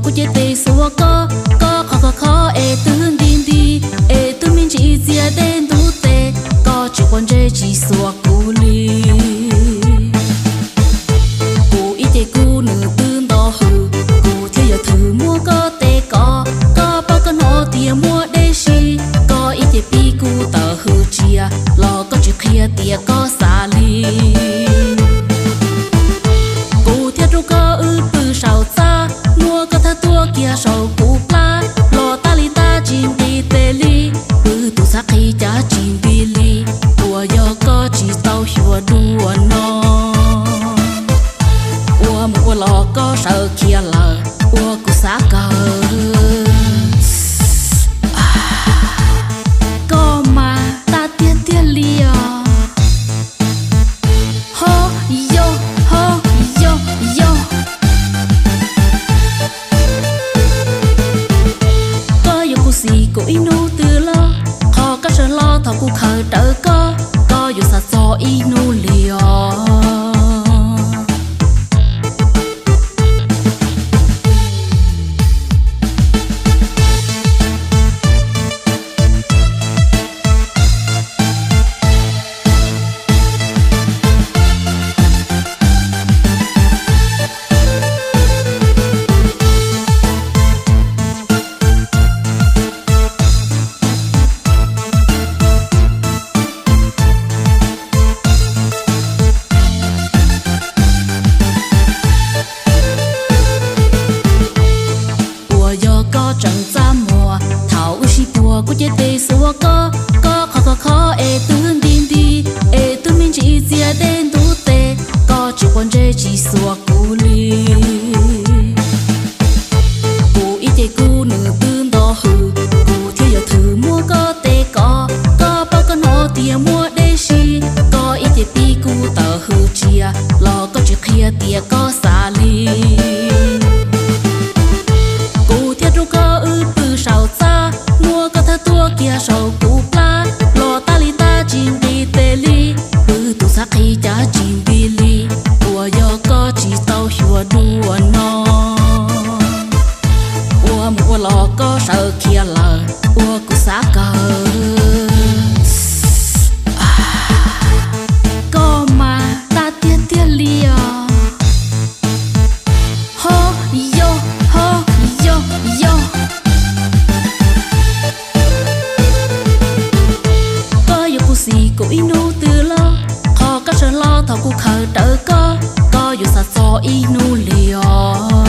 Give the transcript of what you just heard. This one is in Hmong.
Kuv cia tes xuas koj, koj qhov khov kho es twb nti nti, es twb me ntsis txias dej ntub tes, koj tsis quav ntsej tsis xuas kuv li. Kuv ib ce kub nws twb nto hws, kuv thiaj yuav thwm muab koj tes kov. Koj paub koj hnov tias muaj dej si, koj ib ce pib kuv tawm hws tsias los koj tsis qhia tias koj xav li. Kuv thiaj rub koj wb pw saum txaj, muab koj thawb tuaj kiag saum kuv plab, los tab li tab tsis nqis tes li, pw tus xav qhi cas tsis nti li, puas yog koj tsis tau xyuas dua no. Ua mus ua los koj sawv khiav lawm, ua kuv xav kawg. Koj mas tab tiag tiag li os. Ho, yog, ho, yog, yog. Koj yuav kuv xim kuv ib hnub twg loj, qhov koj sawv hlo thaum kuv khaws rawv koj, koj yuav xav txog ib hnub li os. Puas yog koj tseem txaj muag, thaum wb sib puag kuv cia tes xuas koj, koj qhov khov kho es twb nti nti, es twb me ntsis txias dej ntub tes, koj tsis quav ntsej tsis xuas kuv li. Kuv ib ce kub nws twb nto hws, kuv thiaj yuav thwm muab koj tes kov. Koj paub koj hnov tias muaj dej si, koj ib ce pib kuv tawm hws tsias los koj tsis qhia tias koj xav li. Kuv thiaj rub koj wb pw saum txaj, muab koj thawb tuaj kiag saum kuv plab, los tab li tab tsis nqis tes li, pw tus xav qhi cas tsis nti li, puas yog koj tsis tau xyuas dua no. Ua mus ua los koj sawv khiav lawm, ua kuv xav kawg. Koj mas tab tiag tiag li os. Ho, yog, ho, yog, yog. Koj yuav kuv xim kuv ib hnub twg loj, qhov koj sawv hlo thaum kuv khaws rawv koj, koj yuav xav txog ib hnub li os.